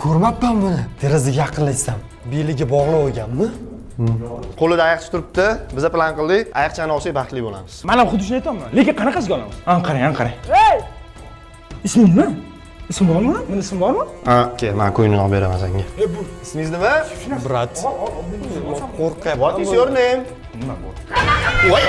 Ko'rmabman buni. Derazaga yaqinlashsam, beliga bog'lab olganmi? Qo'lida ayiqcha turibdi. Biza plan qildik. Ayiqchani olsak baxtli bo'lamiz. Man ham xuddi shuni aytyapman. Lekin qanaqasiga olamiz? An qarang, an qarang. Ey! Isming nima? Ism bormi? Buni ismi bormi? Ha, kel, men ko'ynini olib beraman senga. E bu. Ismingiz nima? Brat. Qo'rqyapman. What is your name? Nima bu? Voy!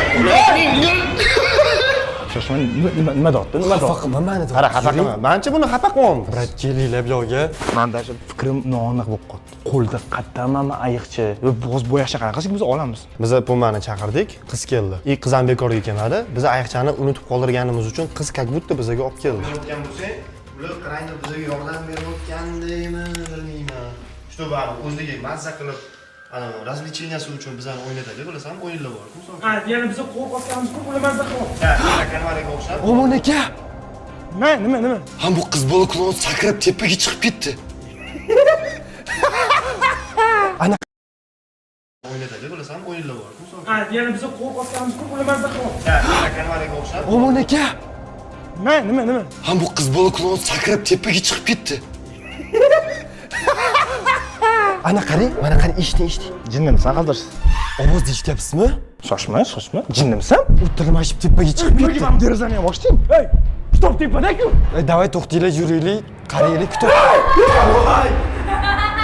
Shoshma, nima nima deyapti? Nima Xafa deyapti? qilma mani. Qara, xafa qilma. Manimcha buni xafa qilyapmiz. Brat, kelinglar bu yoqga. Man даже fikrim noaniq bo'lib qoldi. Qo'lda qayerdan ayiqchi va bo'z bo'yashni qanaqasiga biz olamiz? Biz Pumani chaqirdik, qiz keldi. И qiz ham bekorga kelmadi. Biz ayiqchani unutib qoldirganimiz uchun qiz как будто bizaga olib keldi. O'tgan bo'lsak, ular qarangdir bizga yordam berayotgandaymi, bilmayman. Shu baribir o'zligi mazza qilib, ana развлечения si uchun bizani o'ynatadi, bilasanmi, o'yinlar bor. Misol Ha, yana biz qo'rqayotganimiz-ku, ular mazza qilyapti. kalmariga o'xshab. Omon aka. Nima, nima, nima? Ha, bu qiz bola klon sakrab tepaga chiqib ketdi. Ana O'ynatadi, bilasanmi, o'yinlar bor. Misol Ha, yana biz qo'rqayotganimiz-ku, ular mazza qilyapti. kalmariga o'xshab. Omon aka. Nima, nima, nima? Ha, bu qiz bola klon sakrab tepaga chiqib ketdi. Ana qarang, mana qarang, eshiting, eshiting. Jinnimisan, qaldirsiz? Ovozni eshityapsizmi? Shoshma, shoshma. Jinnimisan? U tirmashib tepaga chiqib Nimaga ketdi. mana derazani ham ochding? Ey, kitob tepada-ku. Ey, davay to'xtanglar, yuraylik, qaraylik, kitob.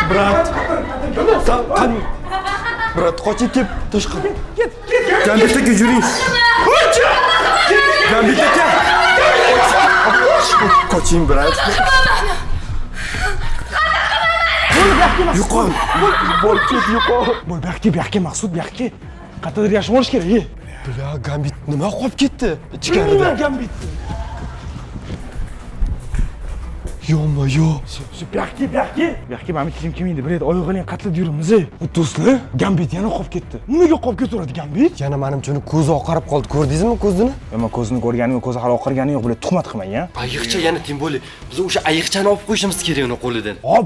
Brat. San qan. Brat, qochib ket, tashqari. Ket, ket, ket. Gambit aka yuring. Gambit aka. Qoching, brat. Yo'qol. Bo'l ket, yo'qol. Bo'l, bu yoqqa, bu yoqqa, Maqsud, bu yoqqa. Qayerdadir yashab olish kerak, ey. Bля, Gambit nima qolib ketdi Bilmayman ichkarida? Gambit. Yo'qmi, yo'q. Bu yoqqa, bu yoqqa. Bu yoqqa mana kim kelmaydi, bir oyog'ini qatlab yuribmiz, ey. Bu do'stlar, Gambit yana qolib ketdi. Nimaga qolib ketaveradi Gambit? Yana manimcha uni ko'zi oqarib qoldi. Ko'rdingizmi ko'zini? Men ko'zini ko'rganim yo'q, ko'zi hali oqargani yo'q, bular tuhmat qilmagan. Ayiqcha yana tем более. Biz o'sha ayiqchani olib qo'yishimiz kerak uni qo'lidan. Hop,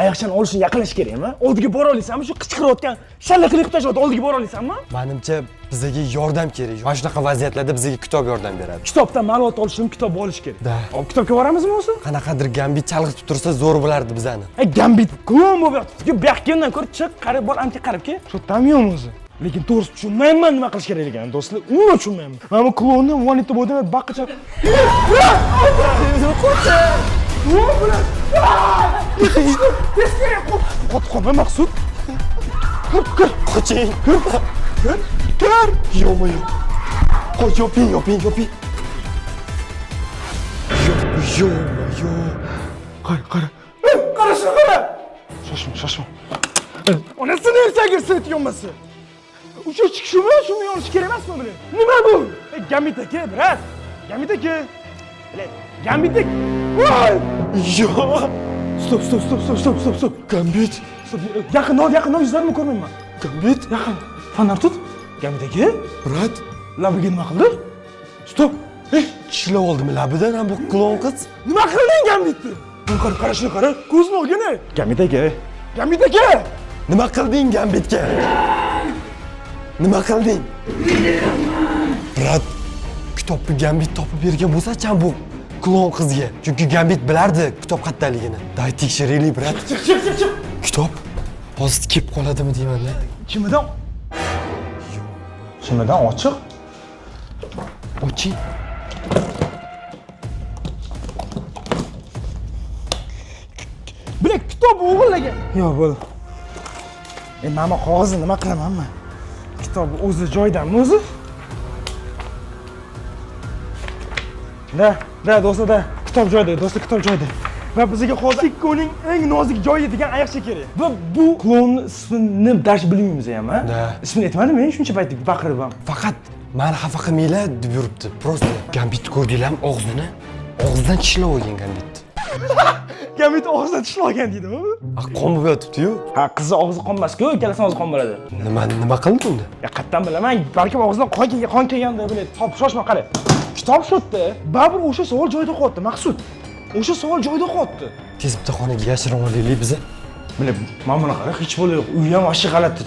ayiqchani olishni yaqinlash kerakmi? Oldiga bora olasanmi? Shu qichqirayotgan shallaqlik qilib tashladi, oldiga bora olasanmi? Manimcha bizga yordam kerak. Mana shunaqa vaziyatlarda bizga kitob yordam beradi. Kitobdan ma'lumot olish uchun kitob olish kerak. Da. Hop, kitobga boramizmi o'zi? Qanaqadir Gambit chalg'itib tursa zo'r bo'lardi bizani. Ey, Gambit klon bo'lib yotibdi-ku, bu yoqqa ko'r, chiq, qarab bor, ancha qarab kel. Shu yerdan yo'qmi o'zi? Lekin to'g'risi tushunmayman nima qilish kerakligini, do'stlar, umuman tushunmayman. Mana bu klonni vonitib o'ydan baqqicha. Qotib qolma, Maqsud. Kir, kir, Qoching. kir, kir, kir. Yo'qmi, yo'q. Qo'y, yoping, yoping, yoping. Yo'q, yo'qmi, yo'q. Qara, qara. Ey, qara shuni qara. Shoshma, shoshma. Onasini ertaga set yonmasi. O'sha shumi, shumi yonishi kerak emasmi buni? Nima bu? Ey, Gambit aka, brat. Gambit aka. Bilet, Gambit aka. Voy! Yo'q. Stop, stop, stop, stop, stop, stop, stop. Gambit. Stop. Yaqin ol, yaqin ol, yuzlarimni ko'rmayman. Gambit. Yaqin. Fonar tut. Gambit aka, Brat, labiga nima qildi? Stop. Ey, tishlab oldimi labidan ham bu klon qiz? nima qilding Gambitni? Buni qara, qara shuni qara. Ko'zini olgin ey. Gambit aka. Gambit aka. Nima qilding Gambitga? Nima qilding? Brat, kitobni Gambit topib bergan bo'lsa-chi bu klon qizga. Chunki Gambit bilardi kitob qayerdaligini. Day tekshiraylik, brat. Chiq, chiq, chiq, chiq. Kitob hozir kelib qoladimi deyman-da. Chimidan Chimidan ochiq. Oching. Bilan kitob o'g'irlagan. Yo'q, bo'ldi. E, mana qog'ozni nima qilaman men? Kitob o'zi joyidami o'zi? Da, da, do'stlar, da. Kitob joyida, do'stlar, kitob joyida. Va bizga hozir Ikkoning eng nozik joyi degan ayiqcha kerak. Va bu klonni ismini dash bilmaymiz ham, ha? Da. Ismini aytmadim men shuncha payt baqirib ham. Faqat mani xafa qilmanglar deb yuribdi. Просто Gambitni ko'rdinglarmi og'zini? Og'zidan tishlab olgan Gambitni. Gambit og'zidan tishlab olgan deydimi? A, qon bo'lib yotibdi-yu. Ha, qizni og'zi qonmas-ku, ikkalasini og'zi qon bo'ladi. Nima qildi unda? Ya qayerdan bilaman, balkim og'zidan qon kelgan, qon kelganda biladi. Hop, shoshma, qara. Kitob shu yerda, baribir o'sha savol joyida qolyapti, Maqsud. O'sha savol joyida qolyapti. Tez bitta xonaga yashirib olaylik biza. Bila, mana buni qara, hech bola yo'q. Uy ham вообще g'alati.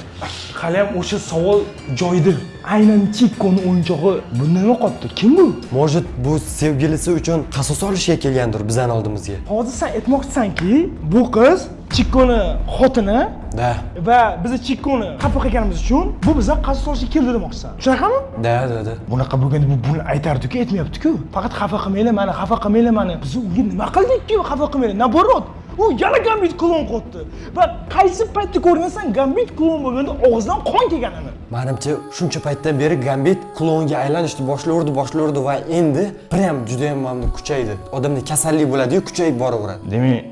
Hali ham o'sha savol joyida. Aynan Chikkoni o'yinchog'i bunda nima qolibdi? Kim bu? Может, bu sevgilisi uchun qasos olishga kelgandir bizani oldimizga. Hozir sen aytmoqchisanki, bu qiz Chikkoni xotini Da. va bizni Chikkoni xafa qilganimiz uchun bu bizdan qasos olishga keldi demoqchisan. Shunaqami? Da, da, da. Bunaqa bo'lganda bu buni aytardi-ku, aytmayapti-ku. Faqat xafa qilmanglar mani, xafa qilmanglar mani. Biz unga nima qildikki xafa qilmanglar? Наоборот, u yana Gambit klon qilyapti. Va qaysi paytda ko'rgansan Gambit klon bo'lganda og'zidan qon kelganini. Manimcha shuncha paytdan beri Gambit klonga aylanishni boshlayverdi va endi prям juda ham mana kuchaydi. Odamda kasallik bo'ladi-yu, kuchayib boraveradi. Demak,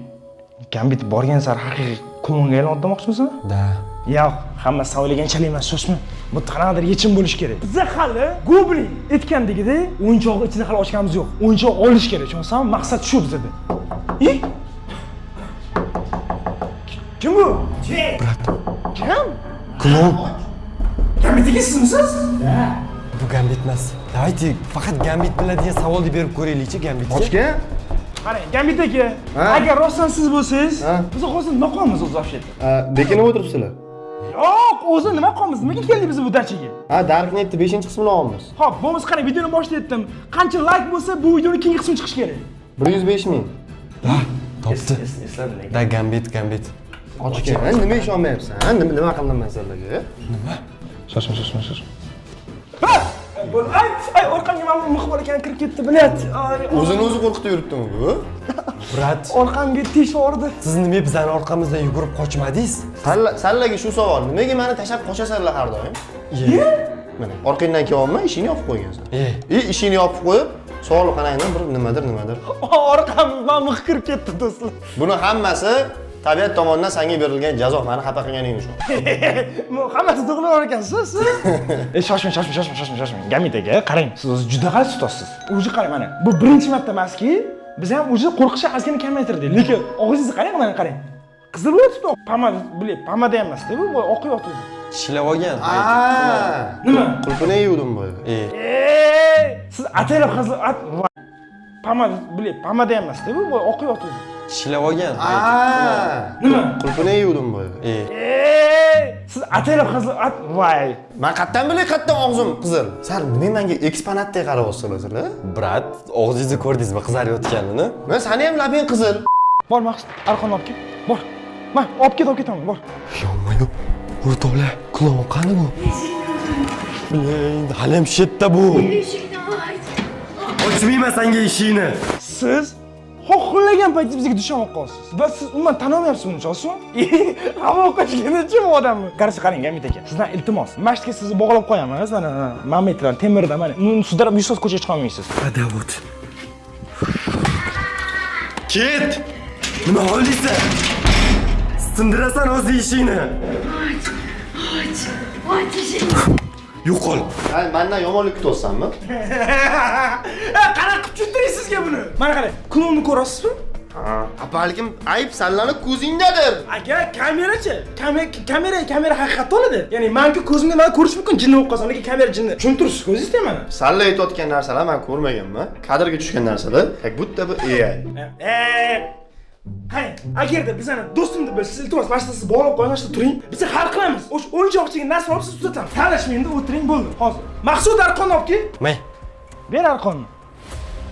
Gambit borgan sari haqiqiy klonga aylanadi demoqchimisan? Da. Yo'q, hamma o'ylaganchalik emas, shoshma. Bu qanaqadir yechim bo'lishi kerak. Biza hali Goblin aytgandagidek o'yinchoqni ichini hali ochganimiz yo'q. O'yinchoq olish kerak, tushunsanmi? Maqsad shu bizada. I? Kim bu? Брат. Kim? Klon. Gambit aka sizmisiz? Bu Gambit emas. Давайте faqat Gambit biladigan savolni berib ko'raylikchi Gambitga. Ochgan? Qarang, Gambit aka, agar rostdan siz bo'lsangiz, biz hozir nima qilyapmiz o'zi вообще? Bekinib o'tiribsizlar. Yo'q, o'zi nima qilyapmiz? Nimaga keldik biz bu dachaga? Ha, Darknetni 5-qismini olamiz. Xo'p, bo'lmasa qarang, videoni boshida aytdim. Qancha like bo'lsa, bu videoni keyingi qismi chiqishi kerak. 105 ming. Da, topdi. Da, Gambit, Gambit. Ochgan. Nima ishonmayapsan? Nima qildim man sizlarga? Shoshma, shoshma, shoshma. Ha! Bo'l, ay, ay, orqamga mana bu mix bor ekan, kirib ketdi, блядь. O'zini o'zi qo'rqitib yuribdimi bu? Брат, Orqamga teshib yubordi. Siz nima bizani orqamizdan yugurib qochmadingiz? Sallaga shu savol. Nimaga meni tashlab qochasanlar har doim? Ye. Mana, orqangdan kelyapman, eshikni yopib qo'ygansan. E. И eshikni yopib qo'yib, savol qarangdan bir nimadir nimadir. Orqamga mix kirib ketdi, do'stlar. Buni hammasi tabiat tomonidan senga berilgan jazo, meni xafa qilganing uchun. Hammasi to'g'ri ekansiz, siz. E, shoshmang, shoshmang, shoshmang, shoshmang, shoshmang. Gambit aka, qarang, siz o'zi juda g'alati tutasiz. Уже qarang, mana. Bu birinchi marta emaski, biz ham уже qo'rqishni ozgina kamaytirdik. Lekin og'zingizni qarang, mana qarang. Qizil bo'lyapti. Pomada, блин, pomada ham emasda bu, bu oqib yotdi. Tishlab olgan. Nima? Qulfini yeyuvdim bu. E. Ey, siz ataylab hazil at pomada, блин, pomada ham emasda bu, bu oqib yotdi. Tishlab olgan. Nima? Qulfini yeyuvdim bu. E. Ey, siz ataylab hazil at voy. Man qayerdan bilay qayerdan og'zim qizil? Sal nima menga eksponatdek qarayapsizlar sizlar? Брат, og'zingizni ko'rdingizmi qizarayotganini? Men sani ham labing qizil. Bor, Maqsud, arqonni olib kel. Bor. Ma, olib ket, olib ketaman, bor. Yonma-yo, o'rtoqlar, klon qani bu? Блин, haliyam shu yerda bu. Eshikni och. Ochmayman senga eshikni. Siz xohlagan paytingiz bizga dushman bo'lib qolasiz. Va siz umuman tan olmayapsiz buni, tushunasizmi? Havo qochganichi bu odamni. Qarshi qarang, Gambit aka. Sizdan iltimos. Masjidga sizni bog'lab qo'yamiz. Mana, mana metrdan, temirdan mana. Uni sudrab yursangiz ko'chaga chiqa olmaysiz. Да вот. Ket! Nima xohlaysan? Sindirasan o'zi eshikni. Och. Och. Och eshikni. Yo'qol. Sen mendan yomonlik kutyapsanmi? Qanaqa qilib tushuntiray sizga buni? Mana qarang, klonni ko'rasizmi? Ha, balkim ayb sanlarni ko'zingdadir. Aka, kamerachi? Kamera haqiqatda oladi. Ya'ni manku ko'zimga mani ko'rish mumkin jinni bo'lib qolsam, lekin kamera jinni. Tushuntirsiz ko'zingizda mana. Salla aytayotgan narsalar man ko'rmaganman. Kadrga tushgan narsalar как будто бы AI. Qarang, agarda bizani do'stim deb bilsangiz, iltimos, mana shu siz bog'lab qo'ying, mana shu turing. Biz hal qilamiz. O'sha o'yinchoqchiga narsa olib siz tuzatamiz. Talashmang endi, o'tiring, bo'ldi. Hozir. Maqsud, arqonni olib kel. May. Ber arqonni.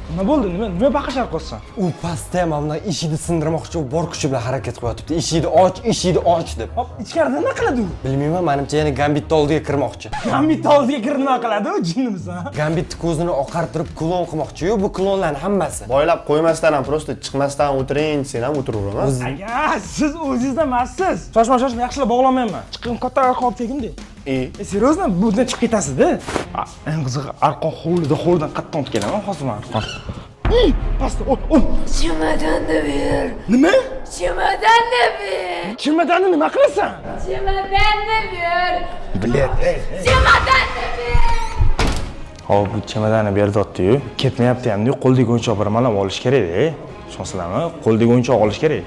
Nima bo'ldi? Nima baqirishar qolsan? U pastda ham mana bunaqa eshikni sindirmoqchi bo'lib bor kuchi bilan harakat qilyotibdi. Eshikni och, eshikni och deb. Hop, ichkarida nima qiladi u? Bilmayman, manimcha yana Gambitni oldiga kirmoqchi. Gambit oldiga kirib nima qiladi u, jinnimisan? Gambitni ko'zini oqartirib klon qilmoqchi-yu, bu klonlarning hammasi. Boylab qo'ymasdan ham, просто chiqmasdan o'tiring desang ham o'tiraveraman. Aka, siz o'zingizda emassiz. Shoshma, shoshma, yaxshilab bog'lamayman. Chiqing, katta arqon olib kelgin-da. E, E, серьезно, bundan chiqib ketasiz-da. Eng qizig'i arqon hovlida, hovlidan qattiq olib kelaman hozir man arqon. Ey, pastda, o, o. Chemodanni ber. Nima? Chemodanni ber. Chemodanni nima qilasan? Chemodanni ber. Блядь, ey. Chemodanni ber. Hop, bu chemodanni berdi-yu, ketmayapti hamda qo'ldagi o'yinchoq bir malab olish kerak-da. Tushunasizlarmi? Qo'ldagi o'yinchoq olish kerak.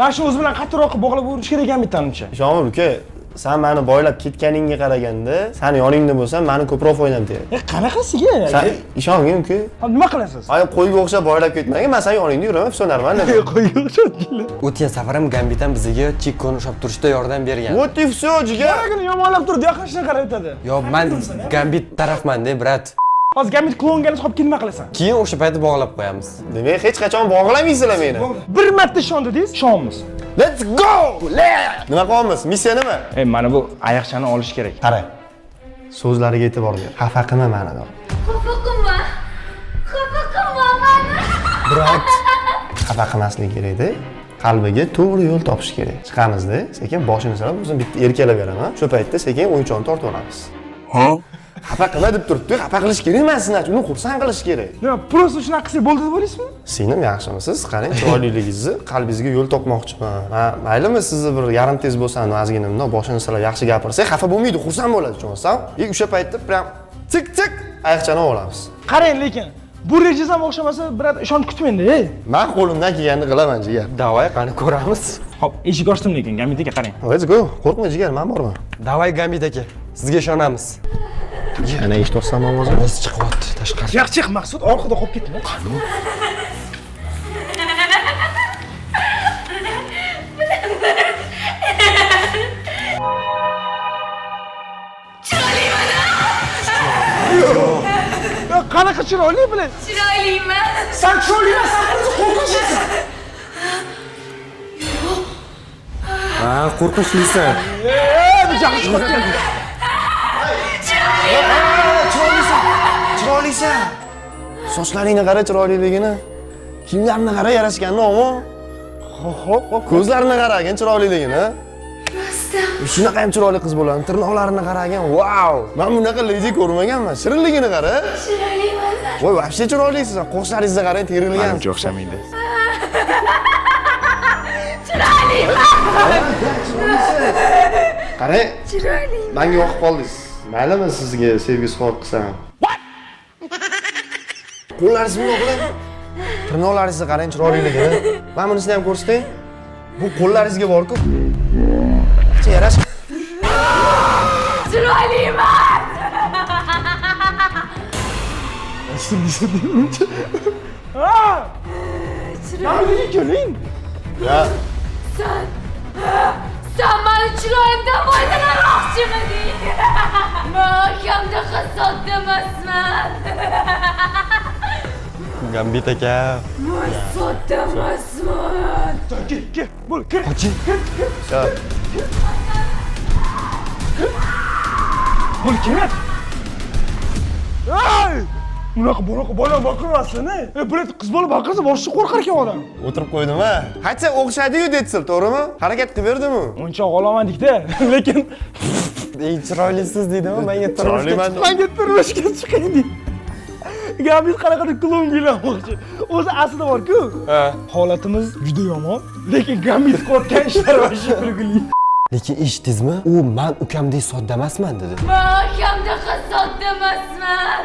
Mana shu o'zi bilan qattiqroq qilib bog'lab yurish kerak ekan bittanimcha. Ishonmir uka, San meni boylab ketganingga qaraganda, san yoningda bo'lsam, mani ko'proq foydam tegadi. Qanaqasiga? San ishongin ku. Ha, nima qilasiz? Ay, qo'yga o'xshab boylab ketmagin, men san yoningda yuraman, все нормально. Qo'yga o'xshatdilar. O'tgan safar ham Gambit ham bizga Chikkoni ushlab turishda yordam bergan. Вот и все, jigar. Qaragin, yomonlab turdi, yaqin shuni qarab aytadi. Yo, man Gambit tarafman-da, брат. Hozir Gambit klonga qolib keyin nima qilasan? Keyin o'sha paytda bog'lab qo'yamiz. Demak, hech qachon bog'lamaysizlar meni. Bir marta ishondi deysiz, ishonamiz. Let's go! Nima qilyapmiz? Missiya nima? Mana bu ayiqchani olish kerak. Qara. So'zlariga e'tibor ber. Xafa qilma mani. Xafa qilma. Xafa qilma mani. Брат, Xafa qilmaslik kerakda. Qalbiga to'g'ri yo'l topish kerak. Chiqamizda, sekin boshini silab, o'zim bitta erkalab beraman. Shu paytda sekin o'yinchoqni tortib olamiz. Ha? Xafa qilma deb turibdi. Xafa qilish kerak emas, значит, uni xursand qilish kerak. Nima, просто shunaqa qilsak bo'ldi deb o'ylaysizmi? Singlim, yaxshimisiz? Qarang, chiroyliligingizni qalbingizga yo'l topmoqchiman. Ha, maylimi sizni bir yarim tez bo'lsa, ozgina bundoq boshini silab yaxshi gapirsak, xafa bo'lmaydi, xursand bo'ladi, tushunasizmi? И o'sha paytda прям tik tik ayiqchani olamiz. Qarang, lekin bu rejangiz ham o'xshamasa, брат, ishonch kutmangda, ey. Men qo'limdan kelganini qilaman, jigar. Давай, qani ko'ramiz. Xo'p, eshik ochdim lekin, Gambit aka qarang. Let's go. Qo'rqma, jigar, men borman. Давай, Gambit aka, sizga ishonamiz. Yana eshityapsanmi ovozini? Ovoz chiqyapti tashqari. Chiq, chiq, Maqsud orqada qolib ketdi. Yo, qanaqa chiroyli bilan? Chiroyliyman. San chiroyli emassan, qo'rqinchlisan. Ha, qo'rqinchlisan. Ey, bu jahli chiqib ketdi. Chiroylisan. Chiroylisan. Sochlaringni qara chiroyliligini. Kiyimlarini qara yarashganini, omon. Xo'p, xo'p. Ko'zlarini qaragin chiroyliligini. Rostdan. Shunaqa ham chiroyli qiz bo'ladi. Tirnoqlarini qaragin. Vau! Men bunaqa ledi ko'rmaganman. Shirinligini qara. Chiroyliman. Voy, вообще chiroylisiz. Qoshlaringizni qarang, terilgan. Manimcha o'xshamaydi. Chiroyliman. Qarang, Chiroyli. menga yoqib qoldingiz. Maylimi sizga sevgi izhor qilsam? Qo'llaringizni bundoq qiling. Tirnoqlaringizni qarang chiroyliligini. Mana bunisini ham ko'rsating. Bu qo'llaringizga bor-ku. Yarash. Chiroyliman. Ha! Gambit aka keling. Ya, Sen mani chiroyimdan foydalanmoqchimiding? Man akamdaqa sodda emasman. Gambit aka. Man sodda emasman. Kel, kel, bo'l, kir. Qoching. Ya. Bo'l, kirmayapti. Ey! Bunaqa bunaqa bola baqirmasin, ey. Ey, bular qiz bola baqirsa boshqa qo'rqar ekan odam. O'tirib qo'ydim ha. Hacha o'xshadi-yu Detsil, to'g'rimi? Harakat qilib berdimi? O'yinchoq olaman-dik-da, lekin Eng chiroylisiz deydimi? Menga turmushga Chiroyliman. menga turmushga chiqing deydi. Gambit qanaqadir klon uylanmoqchi. O'zi aslida bor-ku. Ha. Holatimiz juda yomon, lekin Gambit qilayotgan ishlar вообще kulgili. Lekin eshitdingizmi? U man ukamdek sodda emasman dedi. Man akamdaqa sodda emasman.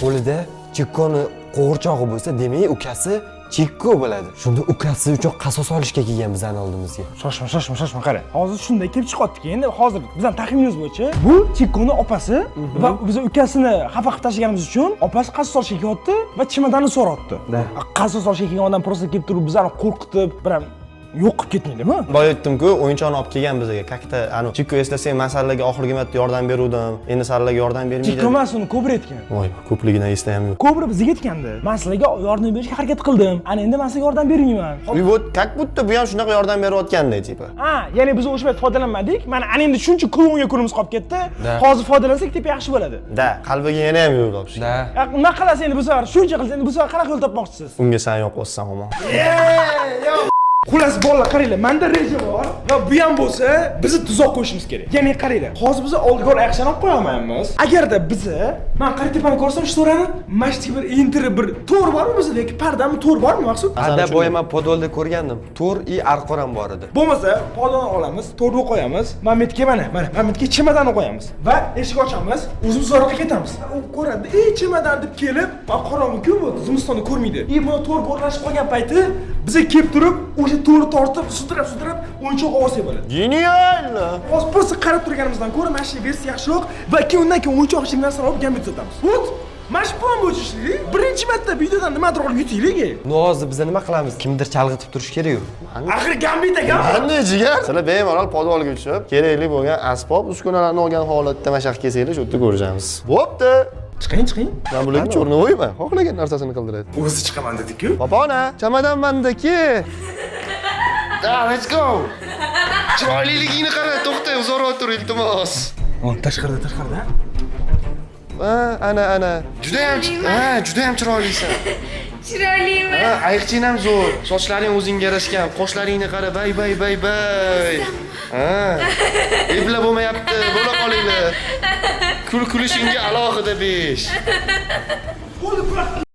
Qo'lida Chikkoni qo'g'irchog'i bo'lsa, demak ukasi Chikko bo'ladi. Shunda ukasi uchun qasos olishga kelgan bizani oldimizga. Shoshma, shoshma, shoshma, qara. Hozir shunday kelib chiqyaptiki, endi hozir bizning taxminimiz bo'yicha bu Chikkoni opasi va biz ukasini xafa qilib tashlaganimiz uchun opasi qasos olishga kelyapti va chemodanni so'rayapti. Да. Qasos olishga kelgan odam просто kelib turib bizani qo'rqitib, bir ham yo'q qilib ketmaydimi? Boya aytdim-ku, o'yinchoqni olib kelgan bizga. Как-то anu Chikko eslasang, men sizlarga oxirgi marta yordam beruvdim. Endi sizlarga yordam bermaydi. Chikko emas, uni Kobra aytgan. Voy, ko'pligidan eslayam yo'q. Kobra bizga aytgandi. Men sizlarga yordam berishga harakat qildim. Ana endi men sizlarga yordam bermayman. И вот как будто bu ham shunaqa yordam berayotgandek, типа. Ha, ya'ni biz o'sha payt foydalanmadik. Mana ana endi shuncha klonga kunimiz qolib ketdi. Да. Hozir foydalansak tepa yaxshi bo'ladi. Да, qalbiga yana ham yo'l topish. Да. Ya, nima qilasiz endi bu safar? Shuncha qilsa endi bu safar qanaqa yo'l topmoqchisiz? Unga san yoqyapsan, omon. Xullas bolalar qaranglar, menda reja bor va bu ham bo'lsa bizni tuzoq qo'yishimiz kerak. Ya'ni qaranglar, hozir biz oldiga olib ayiqchani olib qo'ya olmaymiz. Agarda bizni, men qara tepani ko'rsam shu to'rani, mana shu bir enter bir to'r bormi bizda yoki pardami to'r bormi Maqsud? Ada boya men podvalda ko'rgandim. To'r и arqon ham bor edi. Bo'lmasa podoni olamiz, to'rni qo'yamiz, Mametga mana, mana Mametga chemodanni qo'yamiz va eshik ochamiz, o'zimiz uzoqqa ketamiz. U ko'radi, ey chemodan deb kelib, qorong'i-ku bu, zimistonda ko'rmaydi. И buni to'rga o'rnashib qolgan payti biza kelib turib, o'sha yerga to'g'ri tortib, sudrab sudrab o'yinchoq olsak bo'ladi. Гениально! Hozir просто qarab turganimizdan ko'ra mana shu versiya yaxshiroq va keyin undan keyin o'yinchoq ichidagi narsani olib Gambit sotamiz. Вот, mana shu plan bo'yicha ishlaylik. Birinchi marta videodan nimadir olib yutaylik. Ну, hozir biz nima qilamiz? Kimdir chalg'itib turishi kerak-ku. Axir Gambit aka. Qanday, jigar? Sizlar bemalol podvalga tushib, kerakli bo'lgan asbob uskunalarni olgan holatda mana shu yoqqa kelsanglar, shu yerda ko'rishamiz. Bo'pti. Chiqing, chiqing. Men bularga черновойman. Xohlagan narsasini qildiradi. O'zi chiqaman dedi-ku. Popona, chamadon mandaki. Da, let's go. Chiroyliligingni qara, to'xta, uzoqroq tur, iltimos. Tashqarida, tashqarida. Ha, ana, ana. Judayam, ha, judayam chiroylisan. Chiroylimi? Ha, ayiqchang ham zo'r. Sochlaring o'zingga yarashgan, qoshlaringni qara, bay bay bay bay. Ha. Eplab bo'lmayapti, bo'la qolinglar. Kul kulishingga alohida 5. Bo'ldi, bırak.